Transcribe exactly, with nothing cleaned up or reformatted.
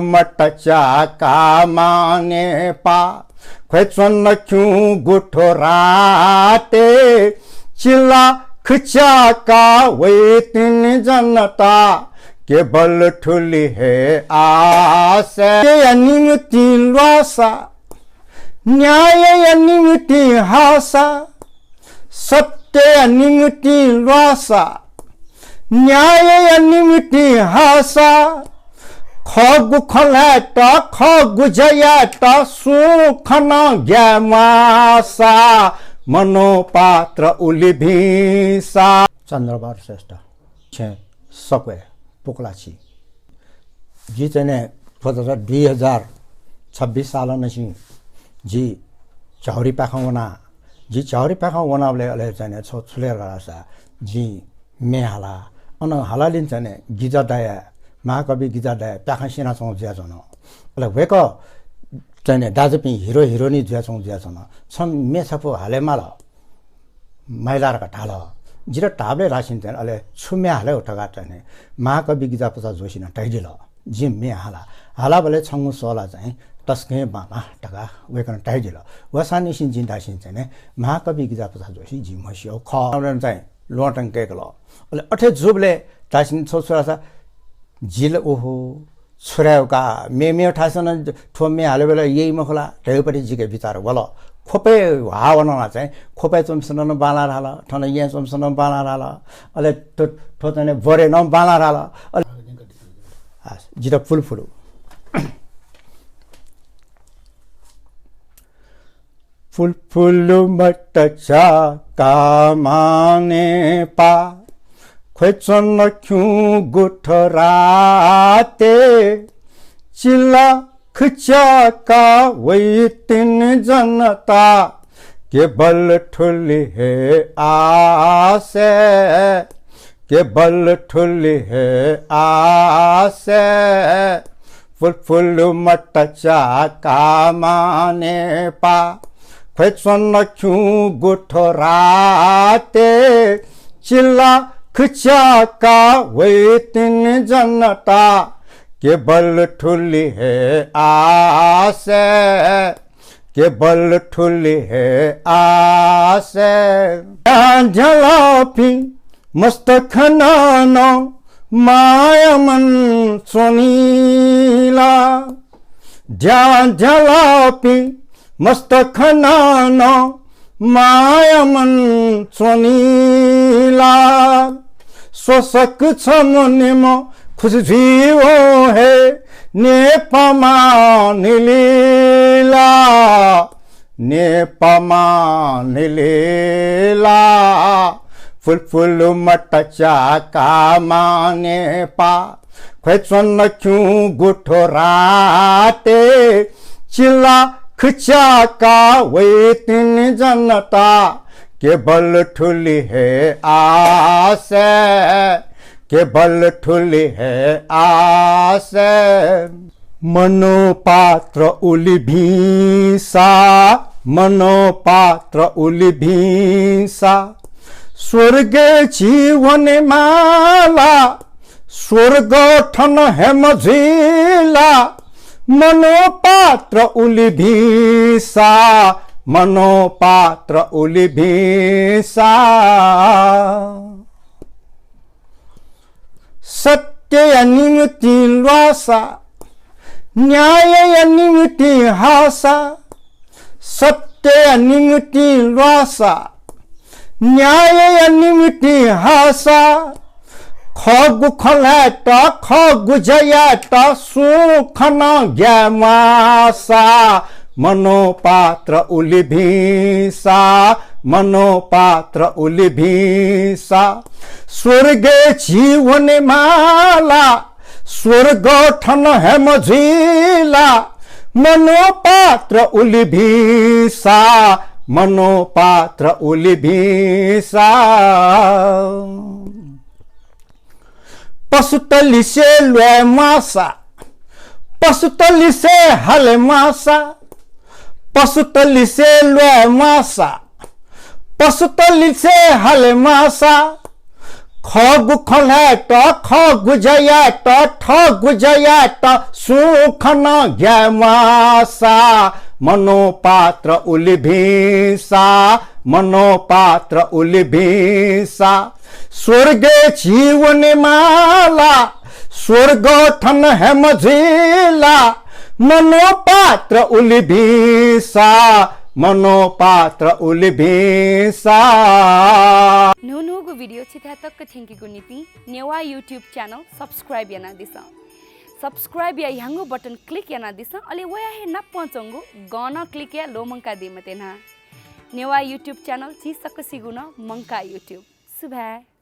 मत च्याका मानेपा, ख्वय् च्वन खिउँगु थ्व राते, चिला खुच्याका वइतिनि जनता, केवल थुलि हे आशा। सत्यया निंतिं ल्वासा, न्यायया निंतिं हासा, सत्यया निंतिं ल्वासा, न्यायया निंतिं हासा, खःगु खँ ल्हायेत, खःगु ज्या यायेत सुं खँ नं ग्याये म्वाःसा, मनोपात्र उलि भिंसा। चन्द्रबहादुर श्रेष्ठ, छेँ सक्वय्, पोकलाछि। जि चाहिँ नि थ्व दुई हजार छब्बिस सालंनिसें जि झ्याउरीपाखें वना। जि झ्याउरीपाखें वनाबलय् अले चाहिँ नि छ छु ले धाःसा जिं म्ये हाला। अन हालालिं चाहिँ नि गिजादाया, महाकवि गिजादाया प्याखं सिनाच्वंगु जुयाच्वन। अले वय्कः चाहिँ नि दाजुपिं हिरो हिरोनी जुयाच्वंगु जुयाच्वन। छं म्ये छपु हाले माल। माइला धकाः धाल। जितः धाःबलय् धाःसिं चाहिँ अले छु म्ये हाले धकाः चाहिँ नि महाकवि गिजाप्रसाद जोशीं नं धयादिल। जिं म्ये हाला। हालाबलय् छंगु सः ला चाहिँ तसकं बांलाः धकाः वय्कलं धयादिल। वसांनिसें जिं धाःसिं चाहिँ नि महाकवि गिजाप्रसाद जोशी जि म्हस्यू खः। अले चाहिँ ल्वहंतं कय्कल। अले अथे जूबलय् धाःसिं छगू छु धाःसा जिल ओहो छुराय् का, मेमेगु थासय् नं थ्व म्ये हालेबलय् याइ मखु ला धयागुपट्टि जिके बिचाः वल। ख्वपय् ह्वाः वनाः चाहिँ ख्वपय् च्वंपिन्सं नं बांलाः धाल, थन येँय् च्वंपिन्सं नं बांलाः धाल। अले थ्व, थ्व चाहिँ नि बरय् नं बांलाः धाल। अले आ, जितः पुलुपुलु। पुलुपुलु मत च्याका मानेपा, ख्वय् च्वन खिउँगु थ्व राते, चिला खुच्याका वइतिनि जनता, केवल थुलि हे आशा, केवल थुलि हे आशा। पुलुपुलु मत च्याका मानेपा, ख्वय् च्वन खिउँगु थ्व राते, चिला खुच्याका वइतिनि जनता, केवल थुलि हे आशा, केवल थुलि हे आशा। ध्यालापिं मस्त खनानं माया मन च्वनीला। ध्या, ध्यालापिं मस्त खनानं माया मन च्वनीला। स्वसक छम्ह निम्ह खुसि जुइवं हे नेपाःमा निलीला। नेपाःमा निलीला। पुलुपुलु मत च्याका मानेपा, ख्वय् च्वन खिउँगु थ्व राते, चिला खुच्याका वइतिनि जनता, केवल थुलि हे आशा, केवल थुलि हे आशा। मनोपात्र उलि भिंसा, मनोपात्र उलि भिंसा, स्वर्गय् झी वनेमाला, स्वर्ग थन हे मजुइला, मनोपात्र उलि भिंसा, मनोपात्र उलि भिंसा। सत्यया निंतिं ल्वासा, न्यायया निंतिं हासा, सत्यया निंतिं ल्वासा, न्यायया निंतिं हासा, खःगु खँ ल्हायेत, खःगु ज्या यायेत सुं खँ नं ग्याये म्वाःसा, मनोपात्र उलि भिंसा, मनोपात्र उलि भिंसा, स्वर्गय् झी वनेमाला, स्वर्ग थन हे मजुइला, मनोपात्र उलि भिंसा, मनोपात्र उलि भिंसा। पशुत लिसे ल्वाये म्वाःसा, पशुत लिसे हाले म्वाःसा, पशुत लिसे ल्वाये म्वाःसा, पशुत लिसे हाले म्वाःसा, खःगु खँ ल्हायेत, खःगु ज्या यायेत, थःगु ज्या यायेत सुं खँ नं ग्याये म्वाःसा, मनोपात्र उलि भिंसा, मनोपात्र उलि भिंसा, स्वर्गय् झी वनेमाला, स्वर्ग थन हे मजुइला, मनोपात्र उलि भिंसा, मनोपात्र उलि भिंसा। न्हून्हूगु video छिथाय् तक थ्यंकेगु निंतिं नेवाः YouTube channel subscribe यानादिसँ। Subscribe या ह्याउँगु button click यानादिसँ, अले वया हे नापं च्वंगु गं नं click याये ल्वःमंकादी मते न्हा। नेवाः YouTube channel झी सकसिगु नं मंकाः YouTube। सुभाय्।